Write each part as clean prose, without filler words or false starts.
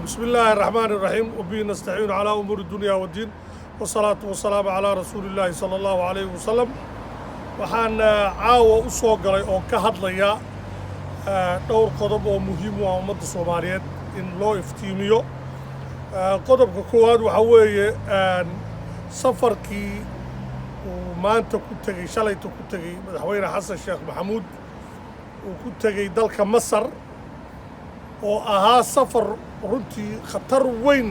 بسم الله الرحمن الرحيم، وبه نستعين على أمور الدنيا والدين، والصلاة والسلام على رسول الله صلى الله عليه وسلم. Waxaan caawa u soo galay oo ka hadlayaa dhowr qodob oo muhiim u ah ummadda Soomaaliyeed in loo iftiimiyo. Qodobka koowaad waxaa weeye safarkii uu maanta ku tegey, shalayta ku tegey Madaxweyne Xasan Sheekh Maxamuud uu ku tegey dalka Masar, oo ahaa safar runtii khatar weyn,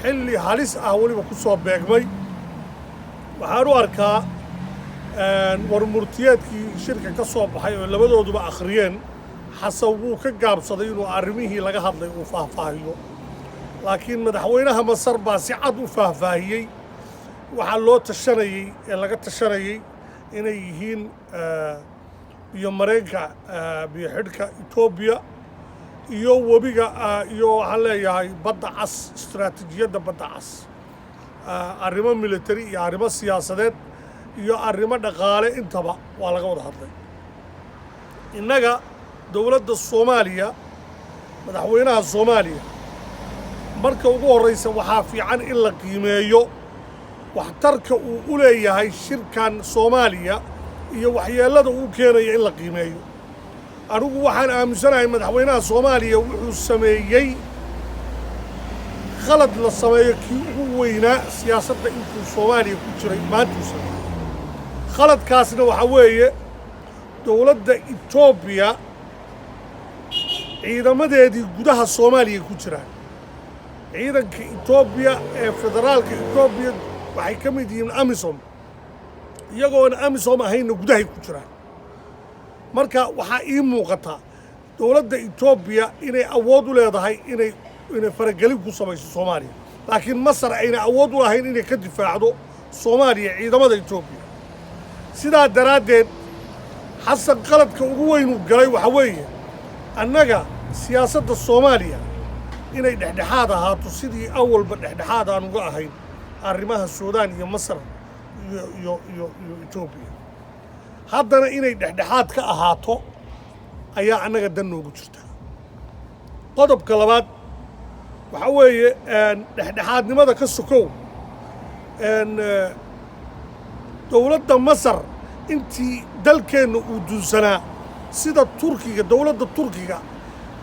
xilli halis ah weliba ku soo beegmay. Waxaan u arkaa war murtiyeedkii shirka ka soo baxay oo labadooduba akhriyeen, Xasan wuu ka gaabsaday inuu arrimihii laga hadlay uu faahfaahiyo, laakiin madaxweynaha Masar baa si cad u faahfaahiyey waxaa loo tashanayey ee laga tashanayey inay yihiin biyo mareenka, biyo xidhka Etoobiya iyo webiga iyo waxaan leeyahay Badda Cas, istaraatiijiyadda Badda Cas, arrimo military iyo arrimo siyaasadeed iyo arrimo dhaqaale intaba waa laga wada hadlay. Innaga dowladda Soomaaliya, madaxweynaha Soomaaliya, marka ugu horraysa waxaa fiican in la qiimeeyo waxtarka uu u leeyahay shirkan Soomaaliya iyo waxyeellada uu keenaya in la qiimeeyo. Anigu waxaan aaminsanahay madaxweynaha Soomaaliya wuxuu sameeyey khalad la sameeyo kii ugu weynaa siyaasadda intuu Soomaaliya ku jiray maantuu sameeyey. Khaladkaasna waxaa weeye dowladda Etoobiya ciidamadeedii gudaha Soomaaliya ku jiraan. Ciidanka Etoobiya ee federaalka Etoobiya waxay ka mid yihiin AMISOM, iyagoona AMISOM ahaynna gudahay ku jiraan. Marka waxaa ii muuqata dowladda Etoobiya inay awood u leedahay inay faragelin ku samayso Soomaaliya, laakiin Masar ayna awood u lahayn inay ka difaacdo Soomaaliya ciidamada Etoobiya. Sidaa daraaddeed, Xasan qaladka ugu weyn uu galay waxaa weeye annaga siyaasadda Soomaaliya inay dhexdhexaad ahaato, sidii awalba dhexdhexaad aan uga ahayn arrimaha Suudaan iyo Masar iyo Etoobiya, haddana inay dhexdhexaad ka ahaato ayaa annaga dan noogu jirta. Qodobka labaad waxaa weeye dhexdhexaadnimada ka sokow, dowladda Masar intii dalkeenna uu dunsanaa, sida Turkiga, dowladda Turkiga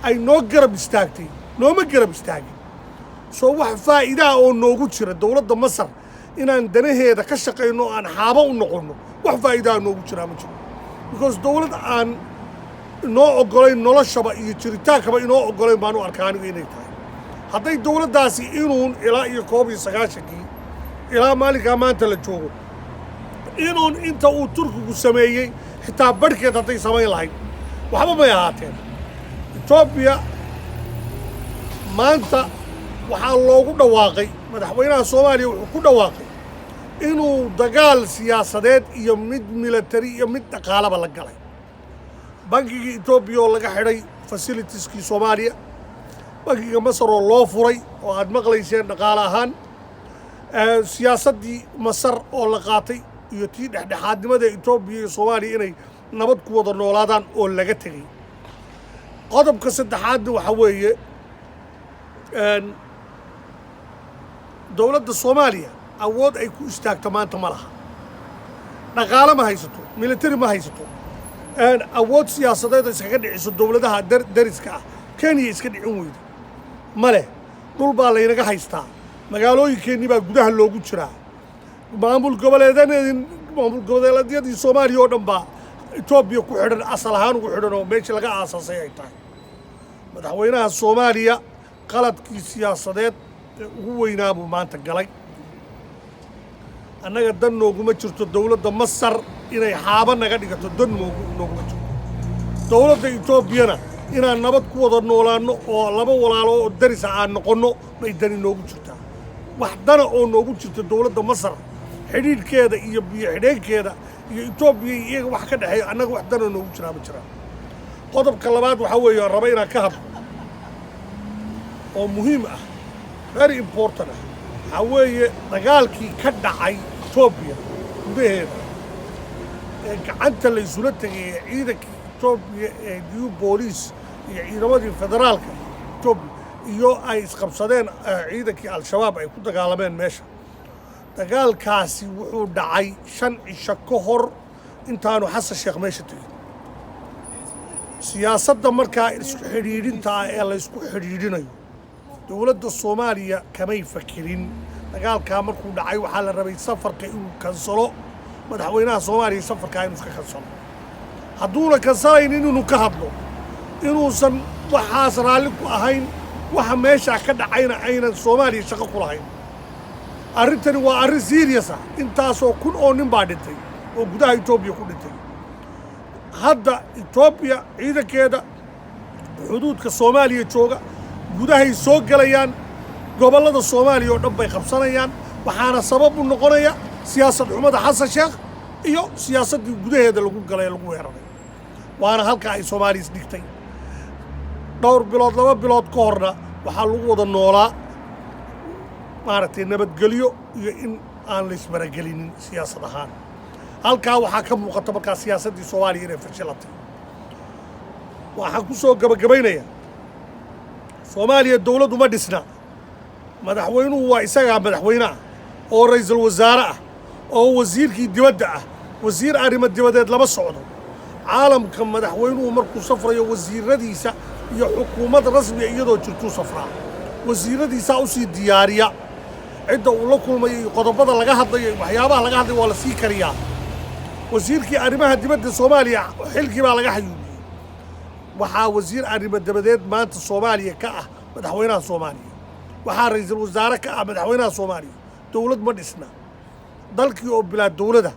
ay noo garab istaagtay, nooma garab istaagin. Soo wax faa'iidaha oo noogu jira dowladda Masar inaan danaheeda ka shaqayno o aan xaabo u noqonno, wax faa'iidaha noogu jiraa ma jiro, because dowlad aan inoo oggolayn noloshaba iyo jiritaankaba inoo oggolayn baan u arkaa anigu inay tahay. Hadday dowladdaasi inuun ilaa iyo 91-kii ilaa maalinkaa maanta la joogo inuun inta uu Turkigu sameeyey xitaa barhkeed hadday samayn lahayd, waxba may ahaateen. Etoobiya maanta waxaa loogu dhawaaqay, madaxweynaha Soomaaliya wuxuu ku dhawaaqay inuu dagaal siyaasadeed iyo mid military iyo mid dhaqaalaba la galay. Bankiga Etoobiya oo laga xidhay facilitieskii Soomaaliya, bankiga Masar oo loo furay oo aad maqlayseen dhaqaale ahaan, siyaasaddii Masar oo la qaatay iyo tii dhexdhexaadnimada Etoobiya iyo Soomaaliya inay nabad ku wada noolaadaan oo laga tegey. Qodobka saddexaadna waxaa weeye dowladda Soomaaliya awood ay ku istaagto maanta ma laha. Dhaqaale ma haysato, military ma haysato, awood siyaasadeed oo iskaga dhiciso dowladaha dariska ah, Kenya iska dhicin weyda ma leh. Dhul baa laynaga haystaa, magaalooyinkeennii baa gudaha loogu jiraa, maamul goboleedanadii, maamul goboleedyadii Soomaaliya oo dhan baa Etoobiya ku xidhan, asal ahaan ugu xidhan oo meeshii laga aasaasay ay tahay. Madaxweynaha Soomaaliya qaladkii siyaasadeed ee ugu weynaa buu maanta galay. Annaga dan nooguma jirto dowladda Masar inay xaabo naga dhigato, dan nooguma jirto. Dowladda Etoobiyana inaan nabad ku wada noolaanno oo laba walaalo oo darisa aan noqonno bay dani noogu jirtaa. Wax dana oo noogu jirta dowladda Masar xidhiidhkeeda iyo biyo xidheenkeeda iyo Etoobiya iyo iyaga wax ka dhexeeya, annaga wax dana noogu jiraa ma jiraan. Qodobka labaad waxaa weeye aan raba inaan ka hadlo oo muhiim ah, very important ah, waxaa weeye dagaalkii ka dhacay Etoobiya gudaheeda ee gacanta la isula tegay ee ciidanka Etoobiya ee Liyu Booliis iyo ciidamadii federaalka Etoobiya Iyo ay isqabsadeen ciidankii Al-Shabaab ay ku dagaalameen meesha. Dagaalkaasi wuxuu dhacay 5 cisho ka hor intaanu Xasan Sheekh meesha tegin. Siyaasadda markaa isku xidhiidhinta ah ee laysku xidhiidhinayo dowladda Soomaaliya kamay fakirin. Dagaalkaa markuu dhacay, waxaa la rabay safarka inuu kansalo madaxweynaha Soomaaliya, safarkaa inuu iska kansalo. Hadduuna kansalaynin, inuu ka hadlo inuusan waxaas raalli ku ahayn, waxa meeshaa ka dhacayna aynan Soomaaliya shaqo ku lahayn. Arrintani waa arrin serious ah. Intaasoo kun oo nin baa dhintay oo gudaha Etoobiya ku dhintay. Hadda Etoobiya ciidankeeda xuduudka Soomaaliya jooga, gudahay soo gelayaan, gobollada Soomaaliya oo dhan bay qabsanayaan. Waxaana sabab u noqonaya siyaasad xumada Xasan Sheekh iyo siyaasaddii gudaheeda lagu galay ee lagu weeraray. Waana halka ay Soomaaliya isdhigtay. Dhowr bilood, 2 bilood ka horna waxaa lagu wada noolaa, maaragtay, nabadgelyo iyo in aan la ismaragelinin siyaasad ahaan. Halkaa waxaa ka muuqata markaa siyaasaddii Soomaaliya inay fashilatay. Waxaan ku soo gabagabaynayaa, Soomaaliya dowladdu ma dhisna. Madaxweynuhu waa isagaa madaxweyne ah oo ra'iisul wasaare ah oo wasiirkii dibadda ah. Wasiir arrimo dibadeed lama socdo. Caalamka madaxweynuhu markuu safrayo, wasiiradiisa iyo xukuumad rasmiya iyadoo jirtuu safraa. Wasiiradiisaa usii diyaariya cidda uu la kulmayo iyo qodobada laga hadlayo iyo waxyaabaha laga hadlayo waa la sii kariyaa. Wasiirkii arrimaha dibadda Soomaaliya xilkii baa laga xayuubiyey. Waxaa wasiir arrimo dibadeed maanta Soomaaliya ka ah madaxweynaha Soomaaliya. Waxaa ra'iisul wasaare ka ah madaxweynaha Soomaaliya. Dowlad ma dhisna. Dalkii oo bilaa dowlada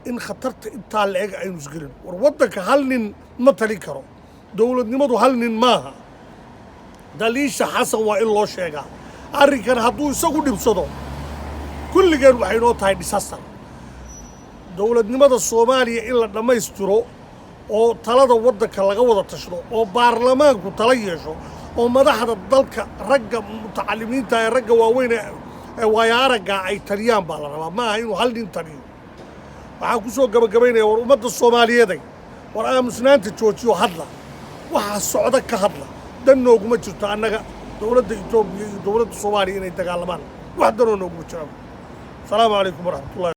in khatarta intaa la eg aynu isgelin. War waddanka hal nin ma talin karo. Dowladnimadu hal nin maaha. Daliisha Xasan waa in loo sheegaa. Arrinkan hadduu isagu dhibsado, kulligeen waxay noo tahay disaster. Dowladnimada Soomaaliya in la dhammaystiro oo talada waddanka laga wada tashdo oo baarlamaanku tala yeesho oo madaxda dalka, ragga mutacalimiinta ee ragga waaweyn ee waayo aragga ay taliyaan baa la rabaa. Ma aha inuu hal nin taliyo. Waxaan ku soo gabagabaynaya, war ummadda Soomaaliyeeday, war aamusnaanta joojiyo, hadla, waxa socda ka hadla. Dan nooguma jirto annaga dowladda Etoobiya iyo dowladda Soomaaliya inay dagaalamaan. Wax danoo nooguma jiraan. Asalaamu calaykum waraxmatullahi.